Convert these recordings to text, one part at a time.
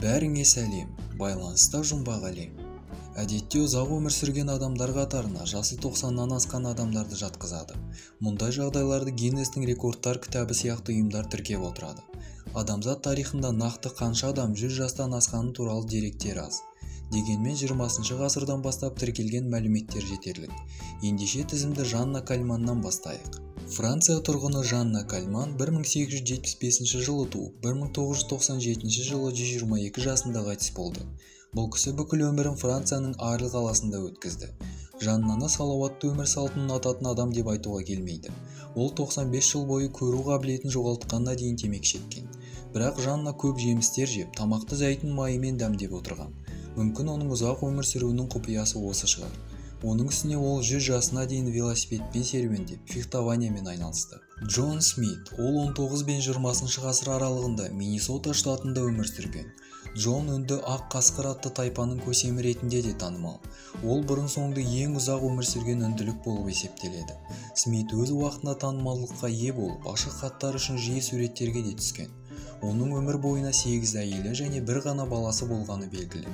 Бәріңе сәлем! Байланыста Жұмбақ әлем. Әдетте ұзақ өмір сүрген адамдар қатарына жасы 90-нан асқан адамдарды жатқызады. Мұндай жағдайларды Гиннестің рекордтар кітабы сияқты ұйымдар тіркеп отырады. Адамзат тарихында нақты қанша адам 100 жастан асқаны туралы деректер аз. Дегенмен 20 ғасырдан бастап тіркелген мәліметтер жетерлік. Ендеше, тізімді Жанна Кальманнан бастайық. Франция тұрғыны Жанна Кальман 1875 жылы туып, 1997 жылы 122 жасында қайтыс болды. Бұл кісі бүкіл өмірін Францияның Арль қаласында өткізді. Жаннаны салауатты өмір салтын ұнататын адам деп айтуға келмейді. Ол 95 жыл бойы, көру қабілетін жоғалтқанына дейін темекі шеккен. Бірақ Жанна көп жемістер жеп, тамақты зәйтүн майымен дәмдеп отырған. Мүмкін, оның ұзақ өмір сүруінің құпиясы осы шығар. Оның үстіне ол 100 жасына дейін велосипедпен серуендеп, фехтованиямен айналысты. Джон Смит. Ол 19 бен 20 ғасыр аралығында Миннесота штатында өмір сүрген. Джон үнді Ақ қасқыр атты тайпаның көсемі ретінде де танымал. Ол бұрын соңды ең ұзақ өмір сүрген үнділік болып есептеледі. Смит өз уақытында танымалдылыққа ие болып, ашық хаттар үшін жиі суреттерге де түскен. Оның өмір бойына сегіз әйелі және бір ғана баласы болғаны белгілі.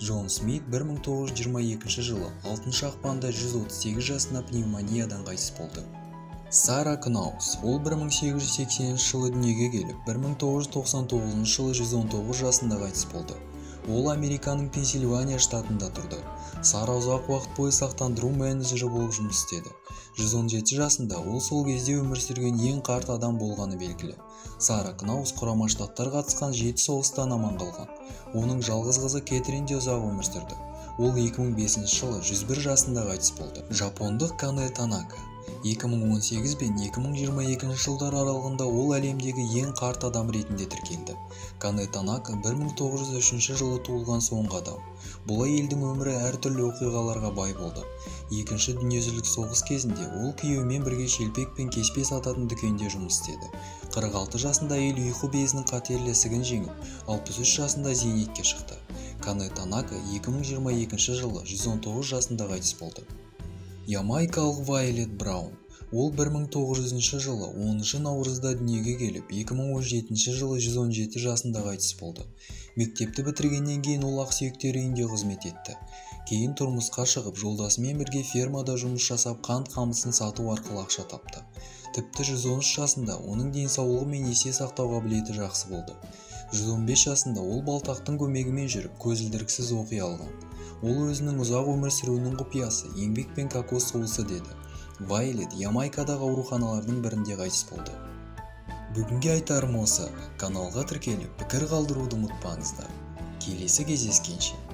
Джон Смит 1922 жылы 6 ақпанда 138 жасында пневмониядан қайтыс болды. Сара Кнаус. Ол 1880 жылы дүниеге келіп, 1999 жылы 119 жасында қайтыс болды. Ол Американың Пенсильвания штатында тұрды. Сара ұзақ уақыт бойы сақтандыру менеджері болып жұмыс істеді. 117 жасында ол сол кезде өмір сүрген ең қарт адам болғаны белгілі. Сара Кнаус Құрама Штаттар қатысқан жеті соғыстан аман қалған. Оның жалғыз қызы Кетрин де ұзақ өмір сүрді. Ол 2005 жылы 101 жасында қайтыс болды. Жапондық Кане Танака. 2018 бен 2022 жылдар аралығында ол әлемдегі ең қарт адам ретінде тіркелді. Кане Танака 1903 жылы туылған соңғы адам. Бұл әйелдің өмірі әртүрлі оқиғаларға бай болды. Екінші дүниежүзілік соғыс кезінде ол күйеуімен бірге шелпек пен кеспе сататын дүкенде жұмыс істеді. 46 жасында әйел ұйқы безінің қатерлі ісігін жеңіп, 63 жасында зейнетке шықты. Кане Танака 2022 жылы 119 жасында қайтыс болды. Ямайкалық Вайолет Браун. Ол 1900 жылы 10 наурызда дүниеге келіп, 2017 жылы 117 жасында қайтыс болды. Мектепті бітіргеннен кейін ол ақсүйектер үйінде қызмет етті. Кейін тұрмысқа шығып, жолдасымен бірге фермада жұмыс жасап, қант қамысын сату арқылы ақша тапты. Тіпті 113 жасында оның денсаулығы мен есте сақтау қабілеті жақсы болды. 115 жасында ол балтақтың көмегімен жүріп, көзілдіріксіз оқи алған. Ол өзінің ұзақ өмір сүруінің құпиясы еңбек пен кокос соусы деді. Вайолет Ямайкадағы ауруханалардың бірінде қайтыс болды. Бүгінге айтарым осы. Каналға тіркеліп, пікір қалдыруды ұмытпаңыздар. Келесі кездескенше!